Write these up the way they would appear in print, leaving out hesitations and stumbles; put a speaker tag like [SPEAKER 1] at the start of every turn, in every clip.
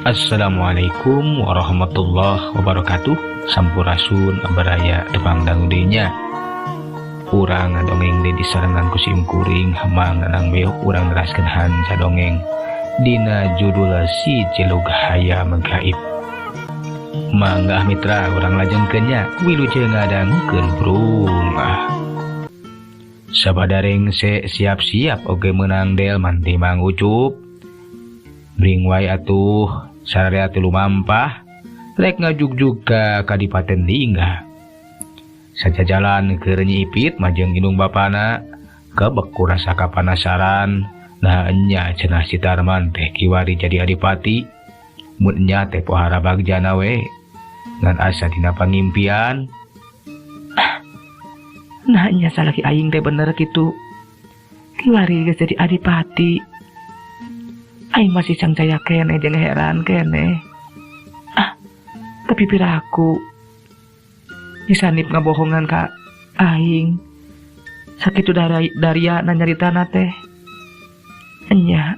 [SPEAKER 1] Assalamualaikum warahmatullahi wabarakatuh. Sampurasun baraya tepang dangu deui nya. Urang ngadongeng deui disarengan ku sim kuring Mang Nanang Beok, urang neraskeun hanca dongeng dina judul Si Jelug Hayam Gaib. Mangga mitra urang lajengkeun nya, wilujeng ngadangukeun brung. Sabada rengse siap-siap oge meunang delman ti Mang Ucup. Bring wae atuh sararea teu lumampah rek ngajugjug ka Kadipaten Lingga. Sajajalan keur Nyi Ipit majeng indung bapana kebek ku rasa kapanasaran. Nah enya cenah si Tarman teh kiwari jadi adipati, mun enya teh pohara bagjana we ngan asa dina pangimpian.
[SPEAKER 2] Nah enya salaki aing teh bener kitu, kiwari geus jadi adipati. Aing masih cangcaya kene jeung heran kene. Ah, tapi piraku Nyi Sanip ngabohongan ka aing. Sakitu daria nanyaritana teh. Enya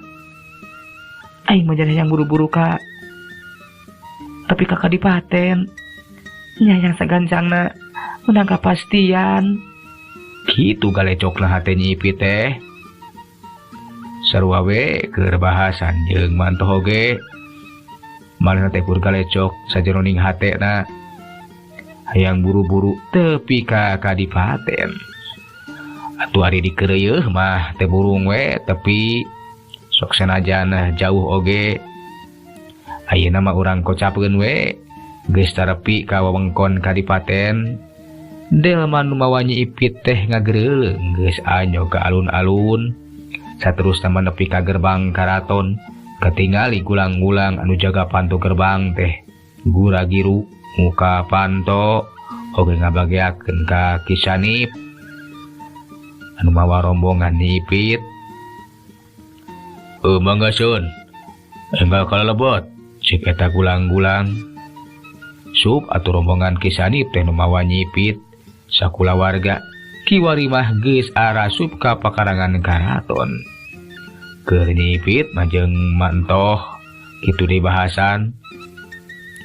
[SPEAKER 2] aing mah jadi yang buru-buru ka tapi ka kadipaten. Nya yang sagancangna menang kapastian.
[SPEAKER 1] Kitu galecokna hate Nyi Ipit teh. Sarua we keur bahasan jeung mantoh oge. Manehna teh kur galecok sajeroning hatena. Hayang buru-buru tepi ka kadipaten. Atuh ari dikeureuyeeh mah teh burung we tepi sok sanajan jauh oge. Ayeuna mah urang kocapeun we geus tarepi ka wewengkon kadipaten. Delman nu mawa Nyi Ipit teh ngagereuleung geus anyog ka alun-alun. Saterusna mah nepi ka gerbang karaton, katingali gulang-gulang anu jaga panto gerbang teh gura-giru muka panto oge ngabageakeun ka Ki Sanip anu mawa rombongan Nyi Ipit. Mangga sun, enggal kalebet, cek eta gulang-gulang. Sup atuh rombongan Ki Sanip teh nu mawa Nyi Ipit sakulawarga kiwari mah geus arasup ka pakarangan karaton. Keur Nyi Ipit mah jeung mantoh kitu deui bahasan.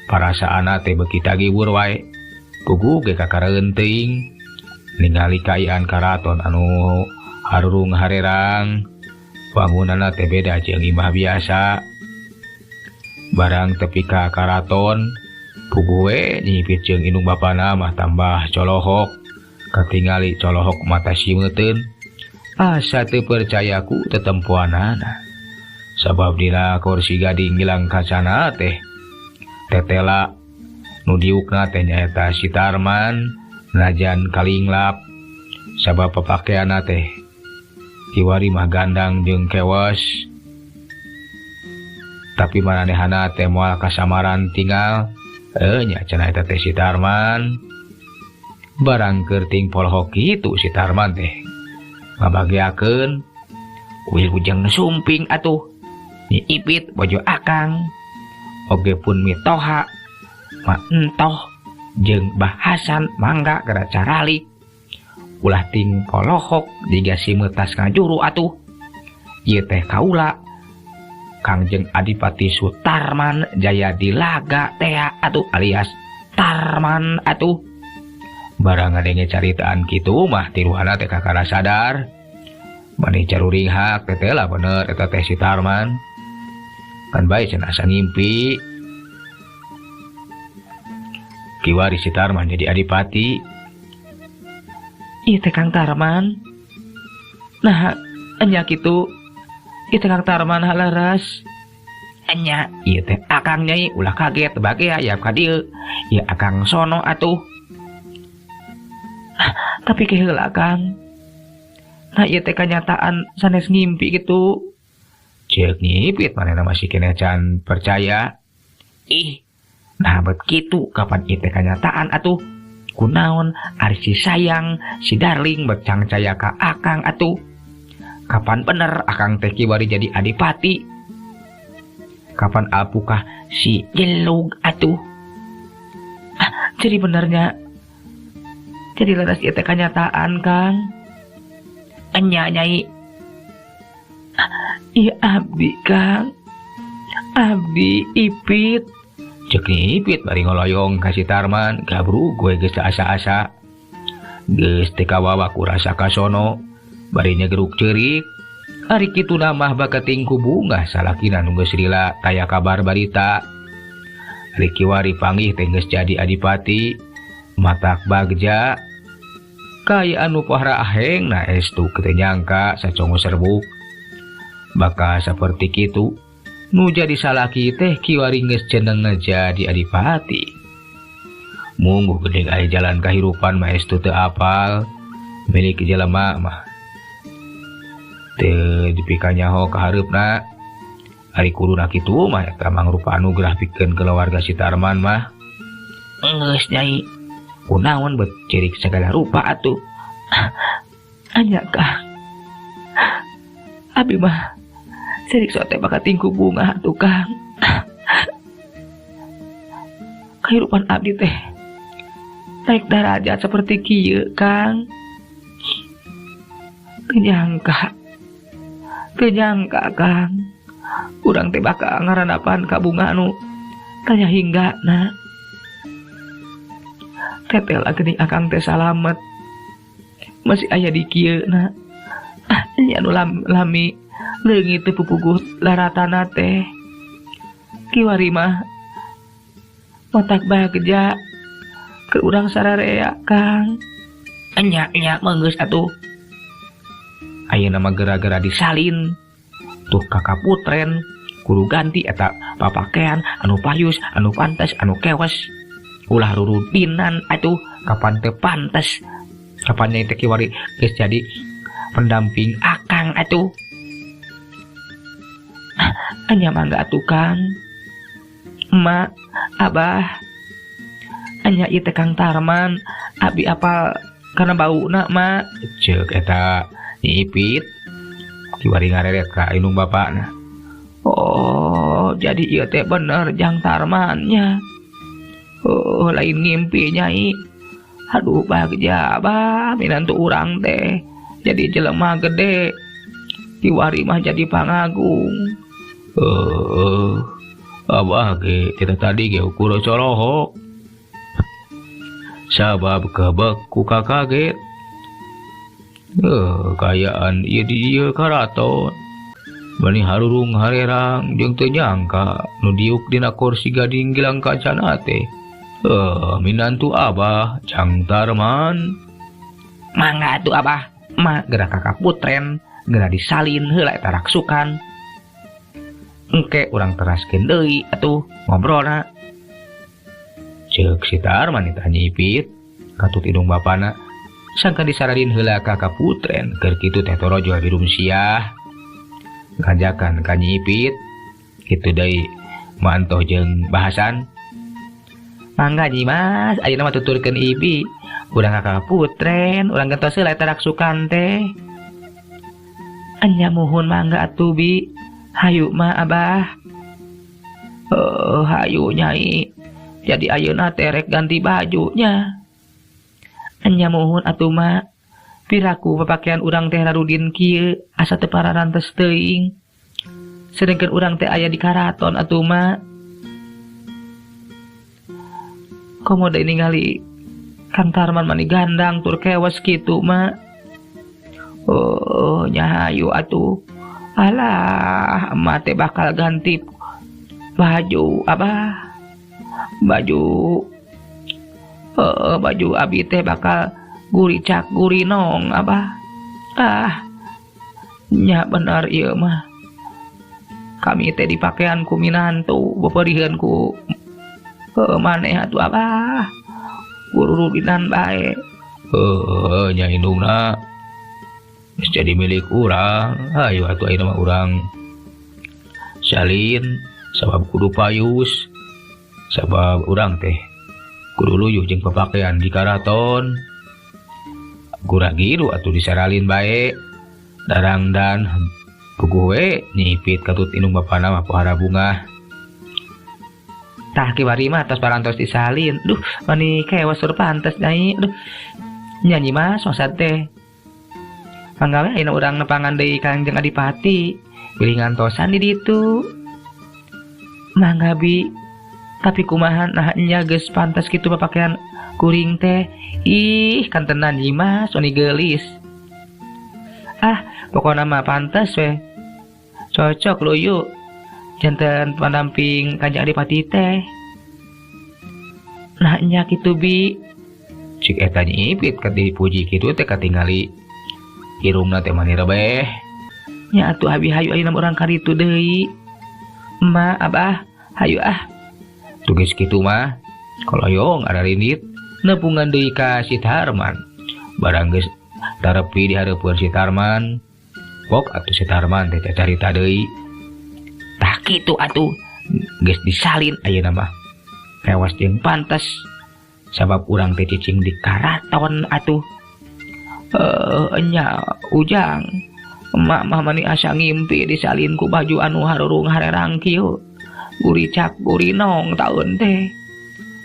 [SPEAKER 1] Parasaanna teh beuki tagiwur wae. Puguh ge kakareun teuing ningali kaayaan karaton anu harurung harerang. Bangunanna teh beda jeung imah biasa. Barang tepi ka karaton, puguh we Nyi Ipit jeung indung bapana mah tambah colohok. Katingali colohok mata simeuteun. Asa teu percaya ku tetempoanana. Sabab dina kursi gading gilang kacana teh tetela nu diukna teh nyaeta si Tarman najan kalinglap. Sabab papakeanna teh kiwari mah gandang jeung kewas. Tapi maranehana teh moal kasamaran tinggal. Nya cenah eta teh si Tarman. Barang kerting polohok kitu si Tarman teh ngabageakeun wilujeng sumping atuh Nyi Ipit bojo akang oge pun mitoha ma entoh jeung bahasan mangga gara caralik ulah ting polohok jiga si metas ngajuru atuh ieu teh kaula Kangjeng Adipati Sutarman Jaya Dilaga tea atuh alias Tarman atuh. Barang ngadenge caritaan kitu mah tiruhana teh kakara sadar. Maneh caruringhak teh lah bener eta teh si Tarman. Kan bae cenah asa ngimpi. Kiwari si Tarman jadi adipati.
[SPEAKER 2] Ieu teh Kang Tarman. Nah, enya kitu. Ieu teh Kang Tarman halaras. Enya ieu teh akang nyai ulah kaget bage aya ka dieu. Ieu akang sono atuh. Tapi keheula Kang. Nah ieu teh kanyataan sanes ngimpi kitu.
[SPEAKER 1] Ceuk Nyi Ipit manehna masih keneh can percaya.
[SPEAKER 2] Ih, nah bet kitu kapan ieu teh kanyataan atuh. Kunaon ari si sayang si darling bet cangcaya ka akang atuh. Kapan bener akang teh kiwari jadi adipati. Kapan apukah si jelug atuh. Ah, jadi benernya. Jadi leres ieu teh kanyataan Kang. Enya nyai. Ieu abdi Kang. Abdi Ipit.
[SPEAKER 1] Cek Nyi Ipit bari ngoloyong ka si Tarman, gabrug we geus teu asa-asa. Geus teu kawawa ku rasa kasono, bari nyegeruk ceurik. Ari kitu mah baketing ku bungah salakina nu geus lila taya kabar barita. Ari kiwari panggih teh geus jadi adipati, matak bagja. Kaya anu pohara aheng na estu teu nyangka sacongo serbuk. Bakal saperti kitu nu jadi salaki teh kiwari geus ceneng jadi adipati. Mungguh geuning aya jalan kahirupan mah estu teu apal, milik jelema mah teu dipikanyaho ka hareupna. Ari kuduna kitu mah eta mangrupa anugerah pikeun keluarga si Tarman mah.
[SPEAKER 2] Geus Nyai, kunaon bet cirik segala rupa atuh. Anya Kang, abi mah cerik sote bakal tingku bunga atuh Kang. Kehidupan abdi teh naik darajat seperti kieu Kang. Teu nyangka Kang, urang teh bakal ngaranapan ka bunga anu tanya hinggana. Tetel geuning akang teh salamet masih aya di kieu na. Nya anu lami leungit teu pupuguh laratana teh. Kiwari mah matak bagja ke urang sararea Kang.
[SPEAKER 1] Enya nya geus atuh. Ayeuna mah gara-gara disalin tuh kakaputren kudu ganti eta papakean anu payus, anu pantes, anu kewas. Ulah rurudinan atuh kapan teu pantes. Kapan nyai teh kiwari geus jadi pendamping akang atuh.
[SPEAKER 2] Anya mangga atuh Kang. Emak, abah, anya ieu teh Kang Tarman, abi apal kana bauna mak.
[SPEAKER 1] Ceuk eta Nyi Ipit kiwari ngareret ka indung bapakna.
[SPEAKER 2] Oh, jadi ieu teh bener Jang Tarmannya. Oh, lain ngimpi Nyai. Aduh bagja abah, minantu urang teh jadi jelema gede. Kiwari mah jadi pangagung.
[SPEAKER 1] Abah ge kita tadi ge ukur colohok. Sabab kebek ku kakaget. Kayaan ieu di ieu karaton. Bani harurung harerang jeung teu nyangka nu diuk dina kursi gading gilang kancana teh. Minantu abah Jang Tarman.
[SPEAKER 2] Mangga atuh abah, mah geura ka kaputren, geura disalin heula eta raksukan.
[SPEAKER 1] Engke urang teraskeun deui atuh ngobrolna. Ceuk si Tarman eta Nyi Ipit katut indung bapana sangkan disaradin heula ka kaputren keur kitu teh torojol dirumsiah. Ngajakan ka Nyi Ipit kitu deui mantoh jeung bahasan.
[SPEAKER 2] Mangga Nyi Mas, ayeuna mah tuturkeun ibi. Urang ka kaputren, urang gentos heula eta raksukan teh. Anya muhun mangga atuh bi. Hayu mah abah. Oh, hayu Nyai. Jadi ayeuna teh rek ganti bajunya. Anya muhun atuh mah. Piraku papakaian urang teh rarudin kieu asa teu pararantes teuing. Sedengkeun urang teh aya di karaton atuh mah. Komo deui ningali Kang Tarman mani gandang tur kewas kitu mah. Oh, nya hayu atuh. Alah, emak teh bakal ganti baju abah. Baju baju abi teh bakal guricak gurinong abah. Ah, nya bener ieu mah. Kami teh dipakean ku minantu, beperiheun ku maneh atuh abah. Gururudinan bae.
[SPEAKER 1] Nya indungna geus jadi milik urang. Hayu atuh ayeuna mah urang salin sabab kudu payus. Sabab urang teh kudu luyuh jeung papakaian di karaton. Guragiru atuh disaralin bae. Darang dan puguh we Nyi Ipit katut indung bapana mah pohara bungah.
[SPEAKER 2] Tah kiwari mah tos parantos disalin. Duh, mani kewas tur pantes Nyai. Duh. Nyanyi Mas maksad teh. Mangga we ayeuna urang nepangan deui Kangjeng Adipati. Bilih ngantosan di ditu. Mangga bi, tapi kumaha nah nya geus pantas kitu papakaian kuring teh. Ih, kantenan Nyimas oni geulis. Ah, pokona mah pantes we. Cocok luyu. Janten pandamping Kanjeng Adipati teh. Nah nya kitu bi.
[SPEAKER 1] Cik eta Nyi Ipit keur dipuji kitu teh katingali irungna teh mani rebeh.
[SPEAKER 2] Nya atuh abi hayu ayeuna urang ka ditu deui. Emak, abah, hayu ah.
[SPEAKER 1] Tugis kitu mah koloyong ararindit nepungan deui ka si Tarman. Barang geus tarepi di hareupeun si Tarman, pok atuh si Tarman teh carita deui.
[SPEAKER 2] Tah kitu atuh geus disalin ayeuna mah. Rewas jeung pantes sabab urang teh cicing di karaton atuh. Nya Ujang, emak mah mani asa ngimpi disalin ku baju anu harurung harerang kieu. Guricak gurinong taun teh.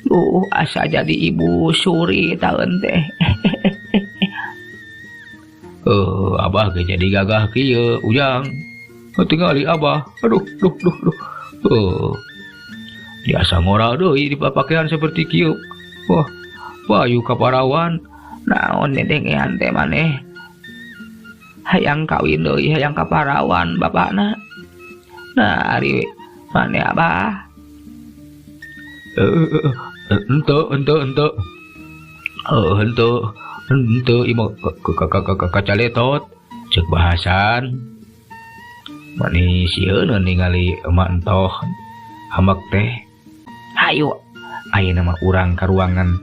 [SPEAKER 2] Duh, asa jadi ibu suri taun teh.
[SPEAKER 1] Abah ge jadi gagah kieu Ujang. Tingali abah. Aduh, duh, duh, duh. Diasa ngora deui dipapakaian seperti kieu. Wah, bayu kaparawan.
[SPEAKER 2] Naon dedengean teh maneh? Hayang kawin deui, hayang kaparawan bapakna. Nah, ari maneh abah?
[SPEAKER 1] Ente, ente, ente. Ente, ente ieu kacaletot ceuk bahasan. Mani sieun ningali emak entoh hamek teh.
[SPEAKER 2] Hayu, ayeuna mah urang ka ruangan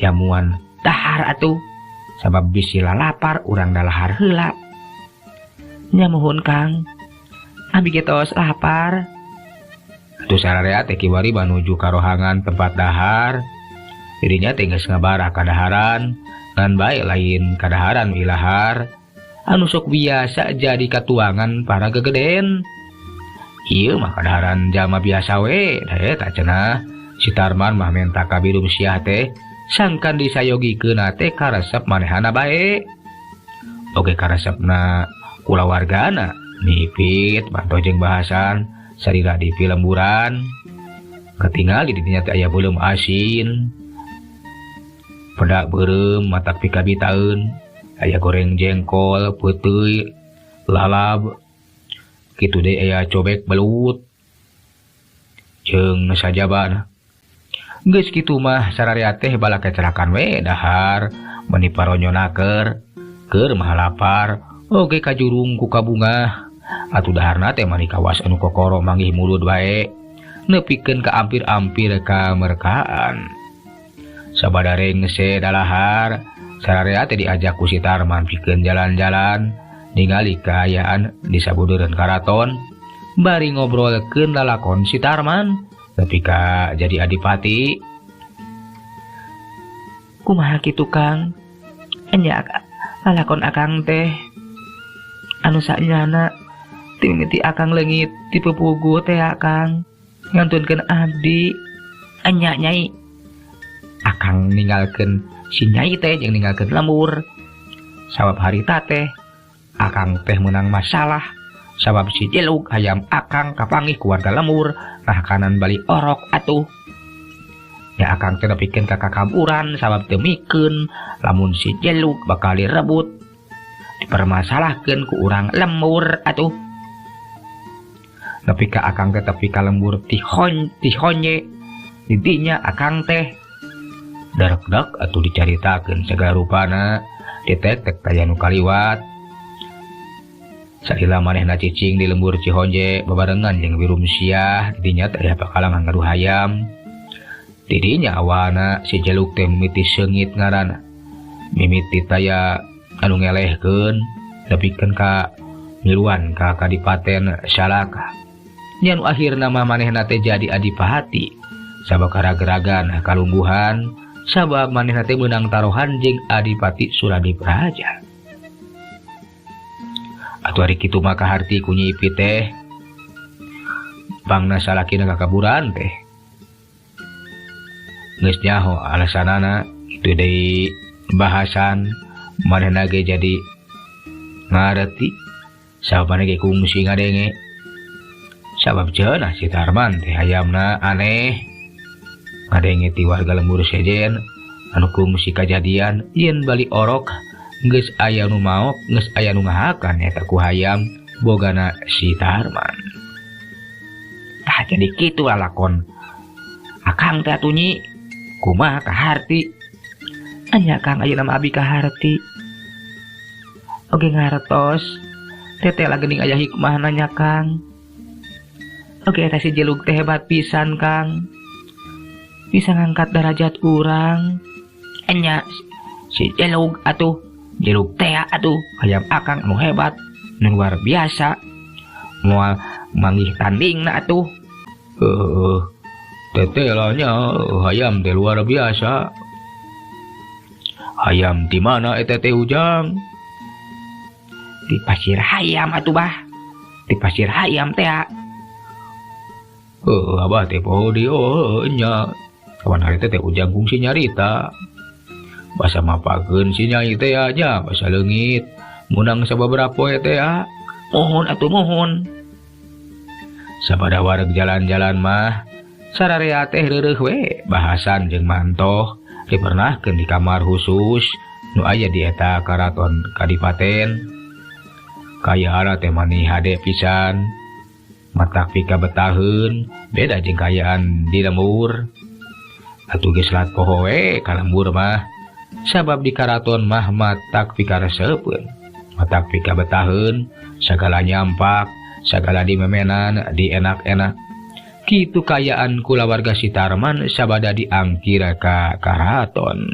[SPEAKER 2] jamuan dahar atuh. Sabab bisi lalapar urang dalahar heula. Nya muhun Kang, abi ge tos lapar.
[SPEAKER 1] Atuh sararea teh kiwari manuju ka rohangan tempat dahar. Dirinya teh geus ngabarah kadaharan, ngan bae lain kadaharan ilahar anu sok biasa jadi katuangan para gegeden. Ieu mah kadaharan jalma biasa we, da eta cenah si Tarman mah menta ka Birum Siah teh sangkan disayogikeun teh karesep manehana bae. Oge karesepna kulawargana nipit banto jeung bahasan sarira di pilemburan. Ketingal di dinya teh aya beuleum asin, pedak beureum matak pikabitaeun, aya goreng jengkol, peuteuy, lalab, kitu deui aya cobek belut jeung sajabana. Geus kitu mah sararea teh balak kecelakaan we dahar meni paronyonaker keur mah lapar oge kajurung ku kabungah. Atuh daharna teh mani kawas anu kokoro manggih mulud bae nepikeun ka ampir-ampir ka merkaan. Sabada rengse dalahar sararea teh diajak ku si Tarman pikeun jalan-jalan ningali kaayaan di sabudeureun karaton bari ngobrolkeun lalakon si Tarman nepi ka jadi adipati.
[SPEAKER 2] Kumaha kitu Kang? Enya lalakon akang teh anu sanyana timiti akang leungit ti pupugu teh akang ngantunkeun abdi. Enya nyai, akang ninggalkeun si nyai teh jeung ninggalkeun lembur. Sabab harita teh akang teh meunang masalah sabab si Jeluk hayam akang kapanggih ku warga lembur nah kanan bali orok atuh. Ya akang teh nepikeun ka kakaburan sabab teu mikeun lamun si Jeluk bakal direbut dipermasalahkeun ku urang lembur atuh. Nepi ka akang teh tepi ka lembur tihonye didinya akang teh darekdak atuh dicaritakeun sagala rupana ditek-tek taya nu kaliwat. Salila manehna cicing di lembur Cihonje babarengan jeung Birum Siah didinya teh aya pakalangan ngadu hayam. Didinya awana si Jeluk teh mimiti seungit ngaranna. Mimiti taya anu ngelehkeun nepikeun ka miluan ka kadipaten Salaka. Nya nu akhirna mah manehna teh jadi adipati sabab karageragan kalungguhan sabab manehna teh meunang taruhan jeung Adipati Suradipraja. Atuh ari kitu mah kaharti ku Nyi Ipit teh pangna salakina kakaburan teh. Geus nyaho alasanana kitu deui bahasan manehna ge jadi ngareti sabab maneh ge kungsi ngadenge.
[SPEAKER 1] Sabab cenah si Tarman teh hayamna aneh. Ngadenge ti warga lembur sejen anu kungsi kajadian yen bali orok geus aya nu maok geus aya nu ngahakan eta ku hayam bogana si Tarman. Tah jadi kitu lalakon. Akang teh atuh nyi kumaha kaharti? Anya Kang ayeuna mah abi kaharti. Oge ngartos teteh lah geuning aya hikmahna nya Kang. Oge eta si Jelug teh hebat pisan Kang. Bisa ngangkat derajat urang. Enya si Jelug atuh, Jelug teh atuh hayam akang anu hebat, nu luar biasa. Moal manggih tandingna atuh. Heuh. Teteh lah nya hayam teh luar biasa. Hayam di mana eta teh Ujang? Di pasir hayam atuh bah. Di pasir hayam teh. Heuh, abah teh poho di oh nya. Kawan hari teh Ujang kungsi nyarita. Basa mapakeun si nyai teh nya, basa leungit. Munang sababaraha poe teh. Mohon atuh mohon. Sabada wareg jalan-jalan mah sararea teh reureuh we bahasan jeung mantoh dipernahkeun di kamar khusus nu aya di eta karaton kadipaten. Kayaana teh mani hade pisan, matak pika betaheun beda jeung kayaan di lembur. Atuh geus lat poho we ka lembur mah, sabab di karaton mah matak pika reseupeun, matak pika betaheun, sagala nyampak, sagala dimemenan, dienak-enak. Kitu kayaan kulawarga si Tarman sabada diangkir ka karaton.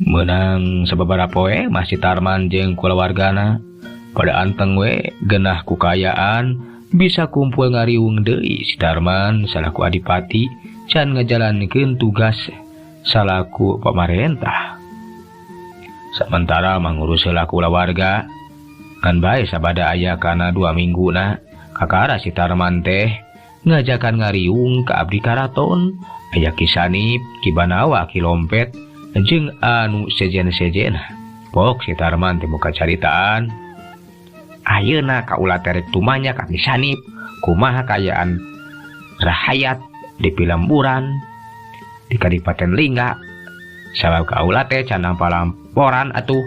[SPEAKER 1] Menang sababaraha poe mah si Tarman jeung kulawargana pada anteng we genah ku kayaan bisa kumpul ngariung deui si Tarman salaku adipati can ngajalankeun tugas salaku pamarentah. Sementara mangurus heula kulawarga ngan bae sabada aya kana 2 mingguna kakara si Tarman teh ngajakan ngariung ka abdi karaton aya Ki Sanip, Ki Banawa, Ki Lompet jeung anu sejen-sejen. Pok si Tarman teh muka caritaan. Ayeuna kaula terek tumanya ka Ki Sanip, kumaha kaayaan rahayat di pilemburan di Kadipaten Lingga. Sabab kaula teh canang palamporan atuh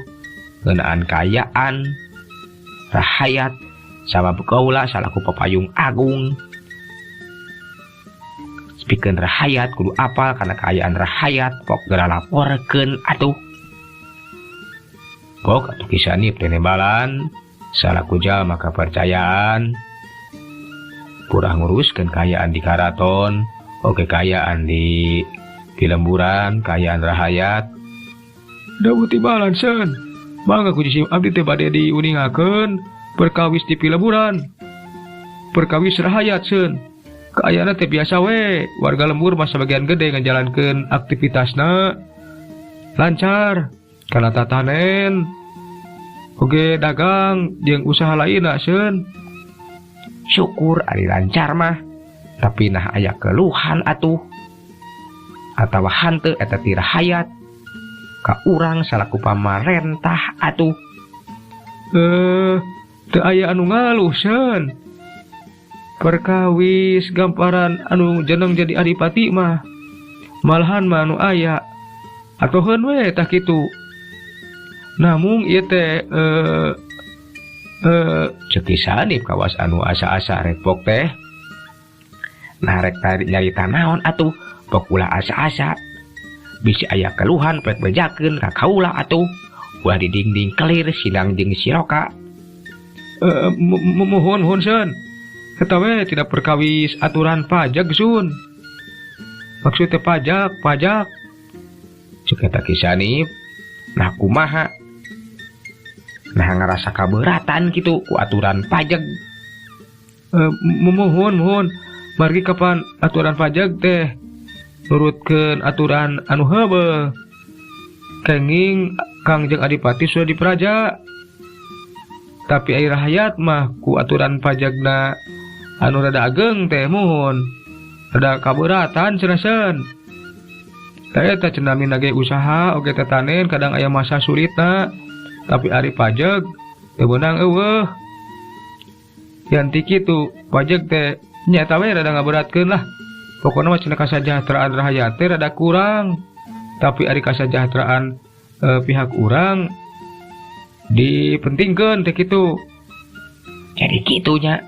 [SPEAKER 1] ngeunaan kaayaan rahayat sabab kaula salaku papayung agung. Pikeun rahayat kudu apal kana kaayaan rahayat pok geura laporkeun atuh. Pok atuh Ki Sanip teh nembalan salaku jalma kapercayaan purah nguruskeun kaayaan di karaton, oge kaayaan di lemburan, kaayaan rahayat. Da timbalan seun. Mangga ku jisim abdi teh bade diuningakeun perkawis di pilemburan. Perkawis rahayat seun. Kaayana teh biasa we, warga lembur masa bagian gede ngajalankeun aktivitasna lancar kana tatanen oge dagang jeung usaha lainna seun. Syukur ari lancar mah, tapi nah aya keluhan atuh atawa hanteu eta ti rahayat ka urang salaku pamarentah atuh. Teu aya anu ngaluh seun. Perkawis gamparan anu jeneng jadi adipati mah malahan mah anu aya atoheun we tah kitu. Namung ieu teh Cek Ki Sanip kawas anu asa-asa rek pok teh. Nah rek nyarita naon atuh pok ulah asa-asa. Bisi aya keluhan pek bejakeun ka kaula atuh. Ulah di dingding kelir sinang jeung siroka. Mohon hun seun. Eta we tidak perkawis aturan pajak sun. Maksudnya pajak, pajak. Cek eta Ki Sanip, nah kumaha? Nah ngerasa kaberatan gitu ku aturan pajak. Mohon mohon. Margi kapan aturan pajak teh nurutkeun aturan anu heubeul. Kenging Kangjeng Adipati sudah diperaja. Tapi ari rahayat mah ku aturan pajakna anu rada ageng teh mohon. Rada kaberatan cenah seun. Tah eta cenah mina ge usaha oge tetanen kadang aya masa sulitna. Tapi ari pajak teu meunang eueuh. Yang ti kitu pajak teh nyata we rada ngaberatkeun lah. Pokona mah cenah kasajahteraan rahayat teh rada kurang. Tapi ari kasajahteraan pihak urang dipentingkeun teh kitu. Jadi kitunya.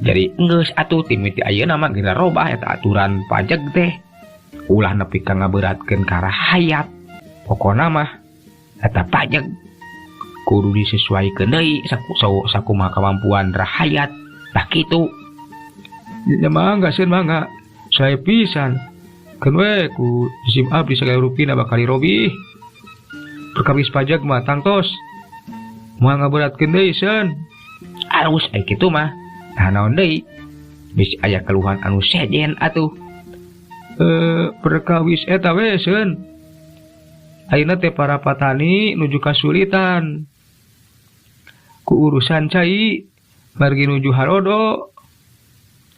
[SPEAKER 1] Jadi enggeus atuh timiti ayeuna mah geura robah eta aturan pajak teh. Ulah nepi ka ngaberatkeun ka rahayat. Pokona mah eta pajak kudu disesuaikeun deui sakumaha kemampuan rahayat. Tah kitu.
[SPEAKER 3] Ya mangga sieun mangga. Sae pisan. Keun we ku sim abdi sagala rupina bakal dirobih. Perkawis pajak mah tangtos. Moal ngaberatkeun deui sieun.
[SPEAKER 1] Alus aya kitu mah. Nah naon deui? Bisi aya keluhan anu sejen atuh.
[SPEAKER 3] Perkawis eta we sieun. Ayeuna teh para patani nuju kasulitan ku urusan cai margi nuju harodo.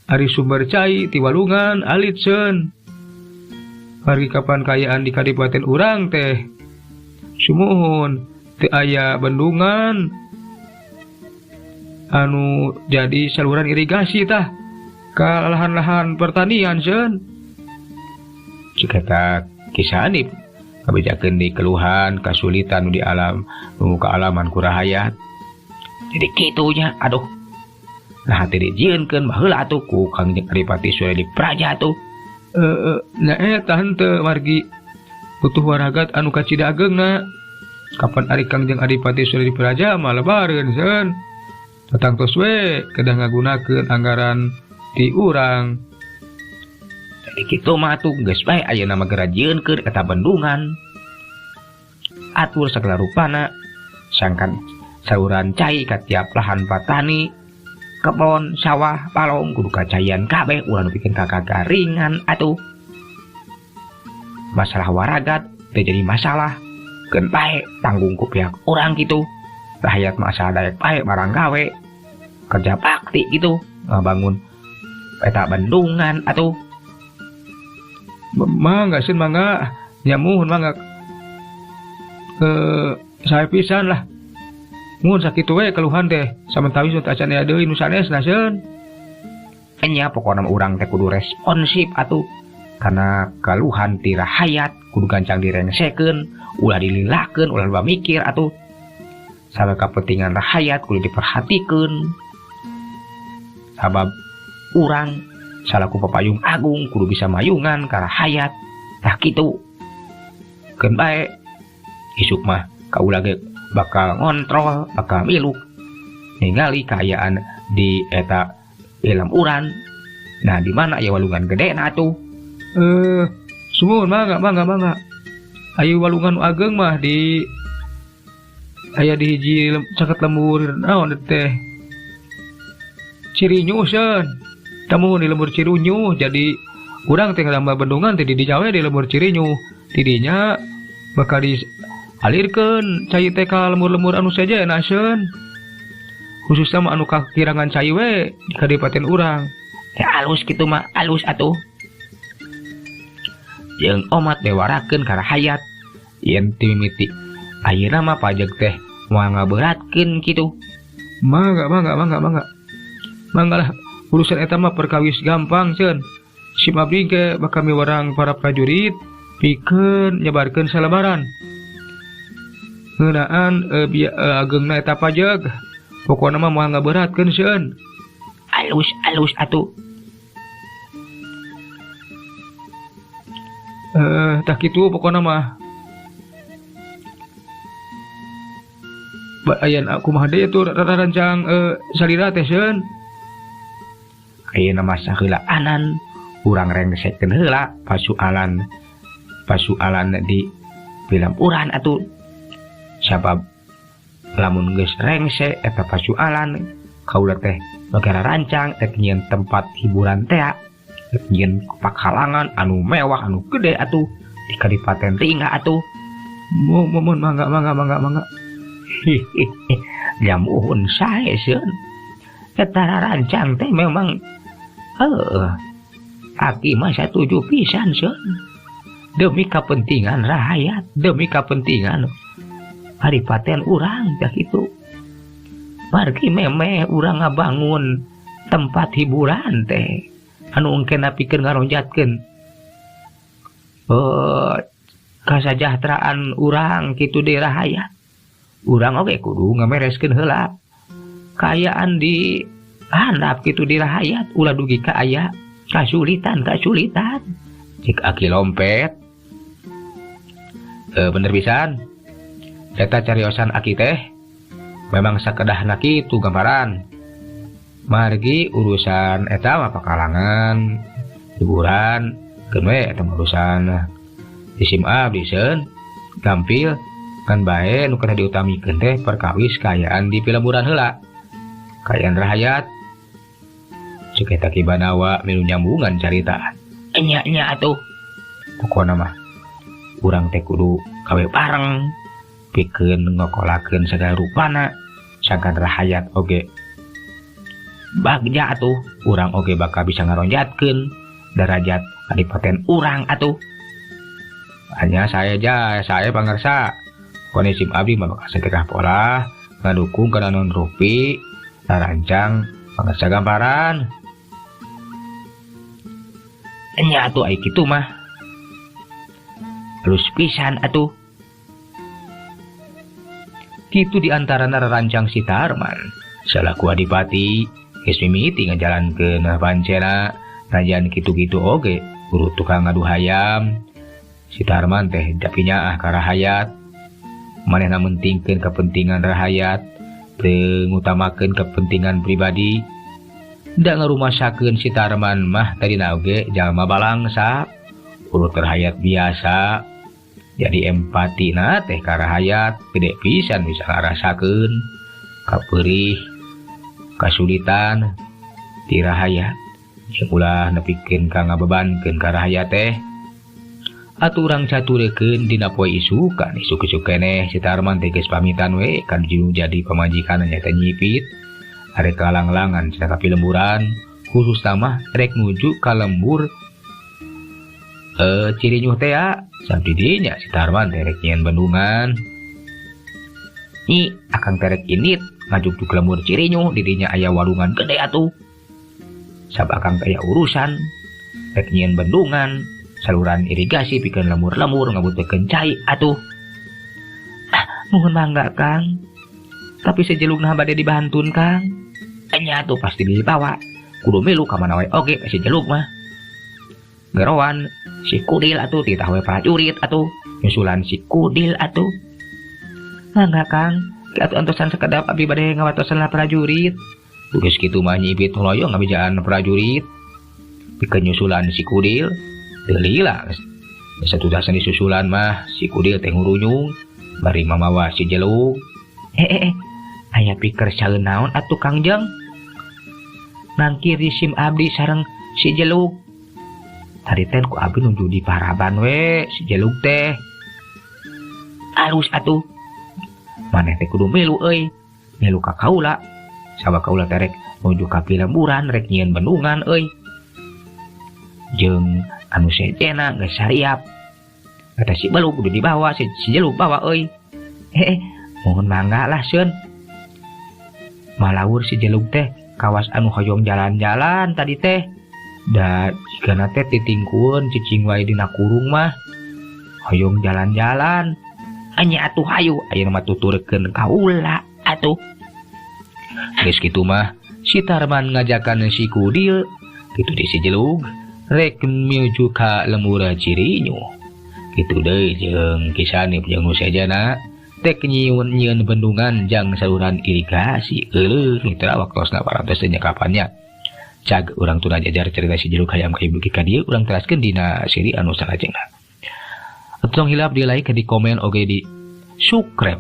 [SPEAKER 3] Ari sumber cai ti walungan alit seun. Margi kapan kayaan di kadipaten urang teh sumuhun teu aya bendungan anu jadi saluran irigasi tah ka lahan-lahan pertanian seun.
[SPEAKER 1] Cik eta kisah Anip kabejakeun di keluhan kasulitan di alam nu kaalaman ku rahayat. Jadi kitunya aduh. Nah teh dijieunkeun baheula atuh ku Kangjeng Adipati Suryadipraja atuh.
[SPEAKER 3] Nya eta henteu margi butuh waragat anu kacida ageungna. Kapan ari Kangjeng Adipati Suryadipraja mah lebareun seun. Tatangtos we kedah ngagunakeun anggaran ti urang.
[SPEAKER 1] Jadi kitu mah atuh geus bae ayeuna mah geura jieunkeun eta bendungan. Atur sagala rupana sangkan saluran cai ka tiap lahan patani, kebon, sawah, palong kudu kacaian kabeh urang pikeun ka kagaringan atuh. Masalah waragat teh jadi masalah. Keun bae tanggung ku pihak urang kitu. Rakyat mah asal daek bae barang gawe kerja bakti gitu ngabangun eta bendungan atuh.
[SPEAKER 3] Mangga sieun mangga nyamuhun mangga. Sae pisan lah. Mun sakitu we keluhan teh samentawis teh acan aya deui nu sanesna sieun.
[SPEAKER 1] Nya pokona mah urang teh kudu responsif atuh. Karena keluhan ti rahayat kudu gancang direngsekeun, ulah dililakeun, ulah loba mikir atuh. Sabab kepentingan rahayat kudu diperhatikeun. Sabab urang salaku papayung agung kudu bisa mayungan ka rahayat. Tah kitu. Keun bae isuk mah kaula ge bakal ngontrol, bakal miluk ningali kaayaan di eta ilm uran. Nah di mana aya walungan gede na atuh?
[SPEAKER 3] Sumuhun mangga mangga mangga. Ayo walungan ageng mah di aya di hiji caket lembur naon teh Cirinyu seun. Tamu di lembur Cirinyu jadi urang teh ngalambah bendungan teh di dinya we di lembur Cirinyu. Tidinya bakal dialirkeun cai teh ka lembur-lembur anu sejenna seun. Khususna mah anu kakirangan cai we di kadipaten urang.
[SPEAKER 1] Ya alus kitu mah alus atuh. Jeung omat dewarakeun ka rahayat yen timimiti ayeuna mah pajak teh moal ngaberatkeun kitu.
[SPEAKER 3] Mangga mangga mangga mangga. Mangga lah urusan eta mah perkawis gampang seun. Sim abdi ke bakal miwarang para prajurit pikeun nyebarkeun salebaran. Ngeunaan ageungna eta pajak pokona mah moal ngaberatkeun seun.
[SPEAKER 1] Alus alus atuh.
[SPEAKER 3] Tah kitu pokona mah. Ayan aku mah deui atuh rancang salira teh seun.
[SPEAKER 1] Ayeuna mah saheulaanan urang rengsekeun heula pasualan di pilampuran atuh. Sabab lamun geus rengse eta pasualan kaula teh bagara rancang rek nyieun tempat hiburan teh rek nyieun pakalangan anu mewah anu gede atuh di kadipaten Ringga atuh.
[SPEAKER 3] Mun mangga mangga mangga mangga.
[SPEAKER 1] Jamuhun sae seun. Eta rancang teh memang aki mah satuju pisan seun. Demi kepentingan rakyat, demi kepentingan kadipaten urang teh kitu.
[SPEAKER 2] Margi memeh urang ngabangun tempat hiburan teh anu engkena pikeun ngaronjatkeun kasajahteraan urang kitu di rahayat. Urang oge kudu ngamereskeun heula kaayaan di handap kitu di rahayat ulah dugi ka aya kasulitan. Cik Aki Lompet bener pisan eta cariosan Aki teh memang sakedahna kitu gambaran. Margi urusan eta mah pakalangan hiburan keun we eta urusan isim abdi seun gampil kan bae nu kana diutamikeun teh perkawis kaayaan di pilemburan heula kaayaan rahayat. Cek eta Ki Banawa milu nyambungan carita. Enya atuh pokona mah urang teh kudu gawe bareng pikeun ngokolakeun sagala rupana sangkan rahayat oge bagja atuh urang oge bakal bisa ngaronjatkeun derajat kadipaten urang atuh. Hanya saya saya pangarsa kondisi abdi mah bakal satekah pola ngadukung kana non rupi rancang pangarsa gambaran. Enya atuh ai kitu mah halus pisan atuh. Kitu diantarana rancang si Tarman salaku adipati geus mimiti ngajalankeun pancena najan kitu-kitu oge guru tukang ngadu hayam. Si Tarman teh tapi nyaah ka rahayat manehna mentingkeun kepentingan rahayat teu ngutamakeun kepentingan pribadi. Da ngarumasakeun si Tarman mah tadina oge jalma balangsa urut rahayat biasa. Jadi empatina teh ka rahayat gede pisan bisa ngarasakeun kapeurih kasulitan ti rahayat. Jeung ulah nepikeun ka ngabebankeun ka rahayat teh. Atuh urang caturekeun dina poe isukan isuk-isuk keneh si Tarman teh geus pamitan we kan jadi pamajikan nya teh nyipit arek kalanglangan cenah ka pilemburan khususna mah rek nuju ka lembur Cirinyuh teh ya. Sampai dinya si Tarman teh rek nyieun bendungan. Nyi akang teh rek init ngajuk ka lembur Cirinyuh didinya aya walungan gede atuh. Sab akang teh aya urusan rek nyieun bendungan saluran irigasi pikeun lemur-lemur ngabutuhkeun cai atuh. Ah, muhun mangga Kang. Tapi sejelugna bade dibantun Kang. Enya atuh pasti dibawa. Kudu milu ka mana wae oge si jelug mah. Geroan si Kudil atuh titah we prajurit atuh nyusulan si Kudil atuh. Mangga Kang, atuh antosan sakedap abdi bade ngawatosan lah prajurit. Geus kitu mah nyibit hoyong ngabijaan prajurit. Pikeun nyusulan si Kudil. Teu lila satudasan disusulan mah si Kudil teh ngurunyung bari mamawa si Jelug. Aya piker saeun naon atuh Kang Jeng? Nangkir sim abdi sareng si Jelug. Tadi teh ku abdi nuju di paraban we si Jelug teh. Alus atuh. Maneh teh kudu milu euy. Milu ka kaula. Sabab kaula teh rek nuju ka pilemburan rek nyieun bendungan euy. Jeung anu sejena geus sariap. Kata si Belug kudu dibawa si Jelug bawa euy. Mohon mangga lah seun. Malaur si Jelug teh kawas anu hoyong jalan-jalan tadi teh. Da jigana teh titingkueun cicing wae dina kurung mah. Hoyong jalan-jalan. Anya atuh hayu ayeuna mah tuturkeun kaula atuh. Geus kitu mah si Tarman ngajakan si Kudil kitu di si Jelug rek nuju ka lembur Cirinyuh. Kitu deui jeung Kisanip jeung nu sejana tek nyieun bendungan jang saluran irigasi. Euleuh mitra waktosna parantos teh nyakapannya. Cag urang tuna jajar cerita si Jelug hayam ka ibu ka dieu urang teraskeun dina seri anu salajengna. Tong hilap di like, di komen oge di subscribe,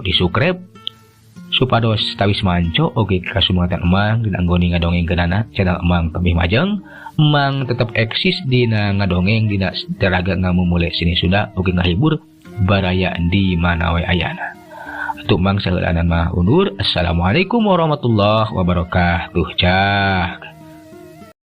[SPEAKER 2] supados tawis manco oge kasumatan emang dina anggoni ngadongengkeunana channel emang tebih majeng. Emang tetep eksis dina ngadongeng dina teraga ngamumule sini Sunda oge ngahibur baraya di mana we ayana. Atuh mang saheulanan mah undur. Assalamualaikum warahmatullahi wabarakatuh. Cak.